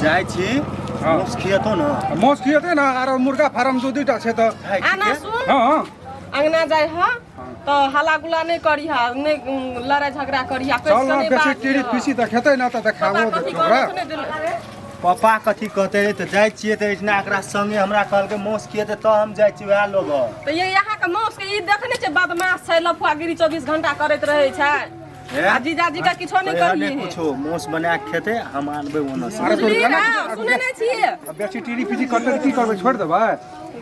जाइ छी। हाँ। मासु खियतो ने। मासु खियेतै ने, आरो मुर्गा फार्म दू दूटा छै तऽ। खाइ आना छियै। सुन। हँ। अंगना जाइ ह तऽ हल्ला गुल्ला नहि करिह, नहि लड़ाइ झगड़ा करिह। चल ने, बेसी टीरी पीसी तऽ खेतै ने तऽ देखाबो कथी देतौ ओकरा। कहै नहि। पापा कथी कहते तऽ जाइ छियै तऽ एहिठिना एकरा संगे हमरा कहलकै मासु खियेतै तऽ हम जाइ छी वएह लोग। तऽ ये अहाँके माउस के ई देखने छै, बदमाश छै, लफुआगिरी 24 घंटा करैत रहै छै। आ जीजाजी के किछो नहि कहिया नहि करियै। कुछो मासु बना के खेतै, हम आनबै ओना से। अरे तोर बुझलियै केना ने, सुनै नहि छियै? आ बेसी टीरी पीसी करतै तऽ की करबै, छोड़ि देबै?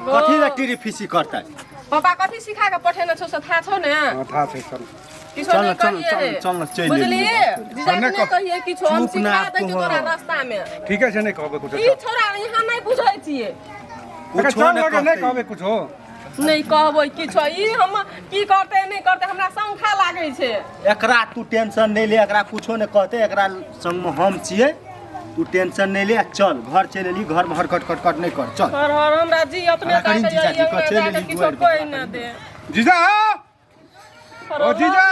कथी लए टीरी फीसी करतै? पापा कथी सिखा के पठेने छौ से था छौ ने? हँ, था छै, चल। किछो चल नहि न, चल न, करियै। चल न, चल न, चलि बुझलियै? एलियै। जीजाजी नहि नहि कहियै किछो, हम चुप ना सिखा दै छियौ तोहर। तोरा रास्ता मे। ठीके छै, नहि कहबै कुछो। ई चल। छोरा यहाँ नहि बुझै छियै। एकर कुछो चल नहि लगे, नहि कहतै। कहबै कुछो। नहि कहबै किछो। ई हम की करतै नहि करतै, हमरा शंखा लागै छै। एकरा तू टेंशन नहि ले, एकरा कुछो नहि कहतै, एकरा संगमे हम छियै, तू टेंशन नहि ले। आ चल, घर चलि एली, घरमे हरकट खटखट नहि कर, चल। हर हर हमरा जी अपने हमरा करीन ताकैया, जीजाजी ई कह, अंगना चलि जाके एली किछो दुआरि पर। कहि नहि दे। जीजा, ओ जीजा।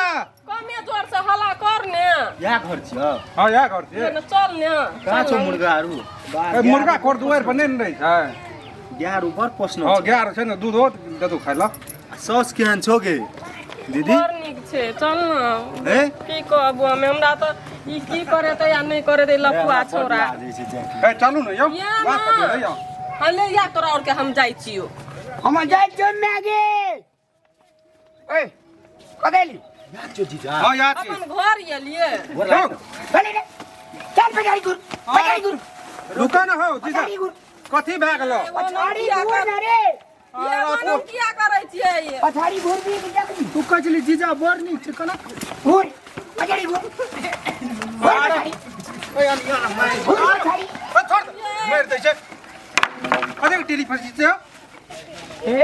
कमे जोर से हल्ला कर ने। इएह घर छियौ? हँ, इएह घर छियै। ने चल ने। कहाँ छौ मुर्गा आरू? ए, मुर्गा घर दुआरि पर नहि ने रहै छै। गाय आरू बड़ पोसनो हँ छौ। गाय आर छै ने, दूधो देतौ खाइ लए। आ साउस केहन छौ गे दीदी? बड़ नीक छै, चल ने। हे? की कहबो हम, हमरा तऽ ई की करेतै आ नहि करेतै लफुआ बड़ छौड़ा। लाजै छै जाके। ए, चलू ने यौ। या बात ना। करियौ, यौ। हाँ, ले या तोरा और के, हम जाइ छियो। हम जाइ छियौ मैगी। ए, कतऽ एली? याद छौ जीजा? हँ, याद छै। अपन घर एलियै। गोर लाग। चल रे, चल पछाड़ी घुर, पछाड़ी घुर। रुका ने हौ जीजा। पछाड़ी घुर। कथी भए गेलो? पछाड़ी घुर ने रे। ये मालूम किया करै छियै ये? पछाड़ी घुर भी कि देखबी? तू कहै छली जीजा बड़ नीक छै, केना घुर पछाड़ी, घुर घुर पछाड़ी, घुर पछाड़ी। ए, छोड़ दे, मारि दै छै। कतेक टीरी फसी छै? ए,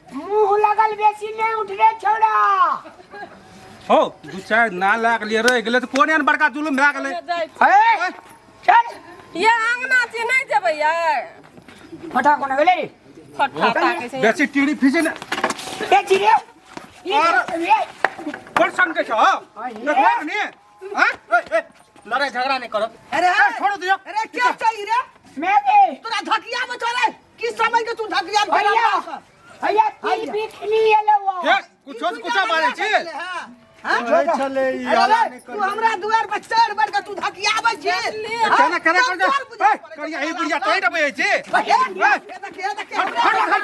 मुंह लगल बेसी नहीं उठ रे छौड़ा। हौ, दू चारि ना लए के लिए रहि गेलै तऽ कोन एहन बड़का जुलुम भए गेलै? जाइ छी। ए, चल। ये अंगना छियै, नहि जेबै यै? फटा कोना गेलै रे? फट्ठा ताकै छै। बेसी टीरी फीसे ने। बेची रे ई। और- ए, बड़ सन के छौ। देखबो ने, हैं? ए, ए, लड़ाइ झगड़ा नहि करब। अरे ए, छोड़ दियौ। अरे, क्या चाहिए रे? मैगी। तोरा धकिया में चले की समझ के तू धकिया में भैया, भैया, की बिकनी एलो? हे, कुछो से कुछो बाजै छी। कहै छलै ई हल्ला अरे नहि तू करियौ। हमरा दुआर पर चढ़ बढ़ के तू धकियाबै छी? केना केना कर दे? ए, करिया, ई बुढ़िया तोहि डबै छी। ए, हट, हट, हट, हट,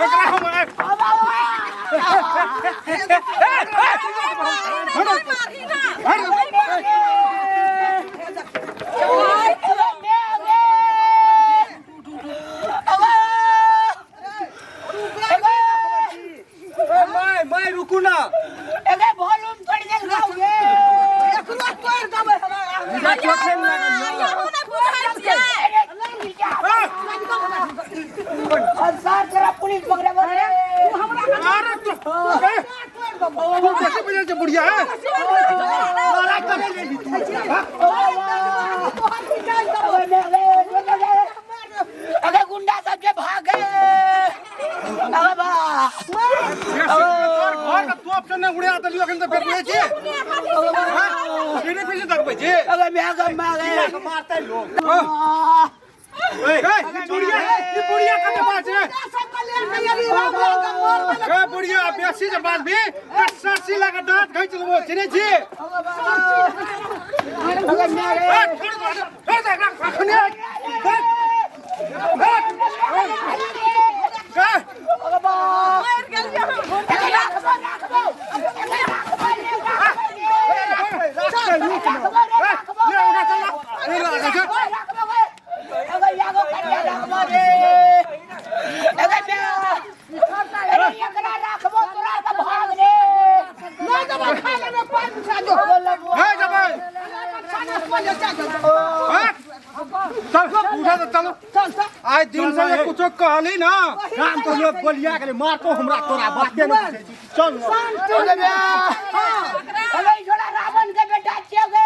एकरा हम ए, हट, ए, my my, रुकू ना। वॉल्यूम तोड़ देल गाँव गे। एकरो तोड़ देबै हमरा। यहू नहि बुझै छियै। संसार तोरा पुलिस पकड़े बोले। अरे तू, ए, तू बेसी बुझै छै बुढ़िया, ए? लड़ाइ करै लेली तू? अरे गुंडा सब के भागे, अरे बा। तोर घर के तोप से नहि उड़ा देलियौ अखन तऽ फेर बुझै छी? सीढ़ी पीछे देखबै छी? अरे मैं मारे। मारतै लोग। ए, ई बुढ़िया, ई बुढ़िया कते बात छै? ए बुढ़िया, बेसी जे बात भी तऽ सरसी लगा दाँत घैच लेबो, चिन्है छी? अरे मैं ए, छोड़ दे, छोड़ दे एकरा अखने। ए, ए, ए, मरि गेलियै हम। ले ओकरा चल, ले लागै छै। हे जबै। हैं? चल, उठा दे, चलो। आइ दिन से जे कुछो कहली ना। काम तो लोग बोलिया गेलै, मारतो हमरा, तोरा बाते नहि बुझै छी, चल न। रावण के बेटा छियै गे।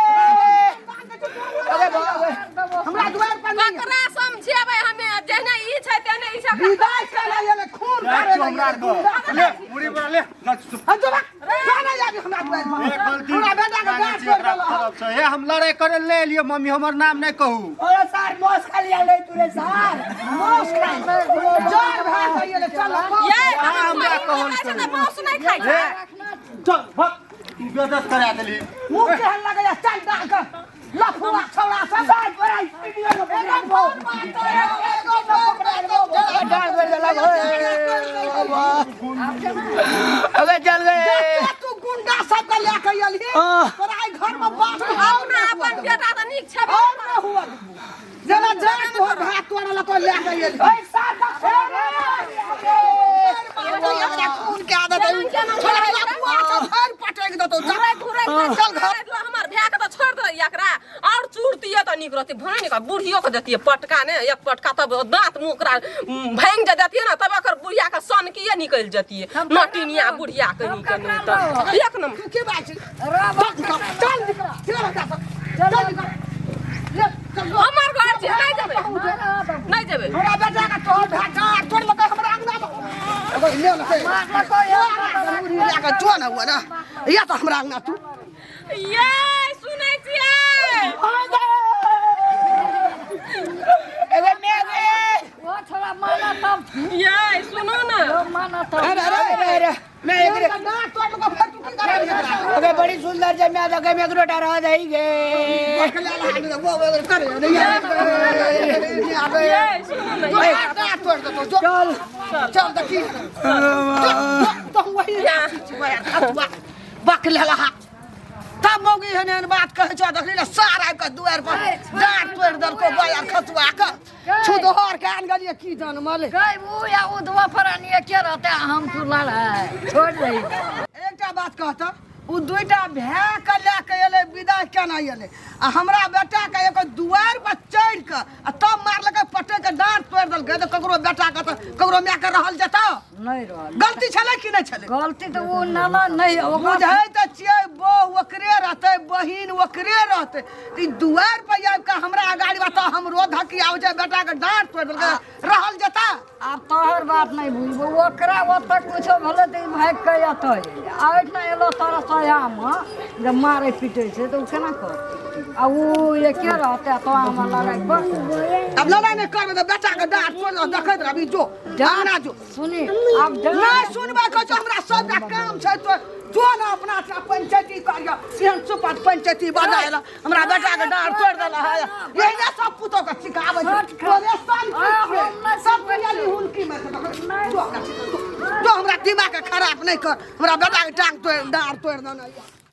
हमरा दुआर पर नहीं। ककरा समझेबै हमे? जेहने ई छै तेहने ई छै। विदाई करे ले, खून जाइ करे छियौ हमरा आरके। ले मुड़ी बना ले, ल, चुप। हम तो ना जाबी हमरा दुआर पर। एक गलती हमरा बेटा के जानै गाछ छी एकरा। खराब खराब छै। हे हम लड़ाई करे ले एलियो मम्मी, हमर नाम नहि कहू। अरे सार मोस खा लिया ले तू रे सार मांस खाइ जर भए गेलै चल ये अहाँ हमरा कहल छै करू। तऽ मांस नहि खाइ छै। चल भग, तू बेइज्जत करा देली। मुँह केहन लगैया? चल डाक के लफुआ छौड़ा सब। सार बड़ा वीडियो में एगो फोन मारतो, एगो फोन मारतो। डाल कर देला अबे चल गए। जते तू गुंडा सब के लए के एलही तोरा एहि घर में बास अपना अपन बेटा तऽ नीक छेबे और न हुआ जेना जान तोहर भात तोरा लऽ कऽ लए के एलही। ओए सार का एकरा खून के आदत है। छोड़ा लफुआ सब भरि पटकि देतौ। चल घुरै घुरै चल घर। हमर भाय के तऽ छोड़ दे एकरा, और चूरतिए तऽ नीक रहतै। भने ने बुढ़ियो के देतिए पटका ने, एक पटका तब दाँत मुँह ओकरा भाङि जे देतिए ने, तब एकर बुढ़िया के सनकिए निकलि जतिए। नटिनिया बुढ़िया के निकल नहि तऽ एक नम्बर। तू के बात छै? चल निकल, चल निकल, चल हटा सब। चल निकल। ले, चल जो। हमर घर छै, नहि जेबै, नहि जेबै। हमरा बेटा के तोहर भाय डाँर तोड़ि लेलकै हमरा अंगना मे। एगो ले ले, लए के जो ने हुआ ने। या तऽ हमरा अंगना तू। ये सुनै छियै? अबे मैं रे ओ छोरा माना तब। ये सुनू ने। माना तब। अरे अरे अरे मैं एक रे डाँर तोड़ि लेलकै, फेर तू की करबही एकरा? अबे बड़ी सुंदर जे मैं लगे मैं रोटा रह जाई गे। पकड़ ले, ला, वो, वो, करे, नहीं आवे, नहीं आवे। ये सुनू ने। जो डाँर तोड़ि देतौ, जो। चल। चल देखी। तो वही बक लेलहा तब मौगी एहन एहन बात कहै छौ। देखली ने सार आबि कऽ दुआरि पर डाँर तोड़ि देलको बयार खसुआ के छुदहर के आन गेलियै की जनमल। गई ऊ या ऊ दुआ प्राणी एके रहते, हम तू लड़ाई छोड़ दे। एकटा बात कहत, उ दुइटा भाय के लए के एलै, विदा केना एलै आ हमरा बेटा के एगो दुआरि पर चढ़ि कऽ आ तब मारलकै, पटकि के डाँर तोड़ि देलकै, तऽ ककरो बेटा के तऽ ककरो माय के रहल जेतौ? नहीं रहल। गलती छलै कि नहि छलै? गलती तऽ ऊ नाना नहीं ओकरा बुझै तऽ छियै, बहु ओकरे रहतै, बहिन ओकरे रहतै, तऽ ई दुआरि पर आबि कऽ हमरा अगाड़ी बा तऽ हमरो धकियाबै छै, बेटा के डाँर तोड़ि देलकै, रहल जेता? आब तोहर बात नहीं बुझबो। ओकरा ओतऽ कुछो भेलै तऽ ई भागि कऽ एतै आ एहिठिना एलो तोरा सयामे जब मारै पीटै छै तऽ ओ केना करतै? आ ऊ एके रहतै तो हमर लड़ाइ पर। आब लड़ाइ नहि करबै तऽ बेटा के डाँर तोड़ि देलक, देखैत रहबी। जो अंगना जो। सुनी आब नहि सुनबै कहै छौ, हमरा सबटा काम छै। तो जो ने अपना से पंचायती करिय, एहन सुपत पंचायती बजाय ला हमरा बेटा के डाँर तोड़ि देला है। एहिना सब पुतोह के सिखाबै छै। तोरे सन की छियै? सब पियली हुनकी में से देखै। जो हमरा जो, जो हमरा दिमाग के खराब नहि कर, हमरा बेटा के टांग तोड़ि डाँर तोड़ि देने यऽ।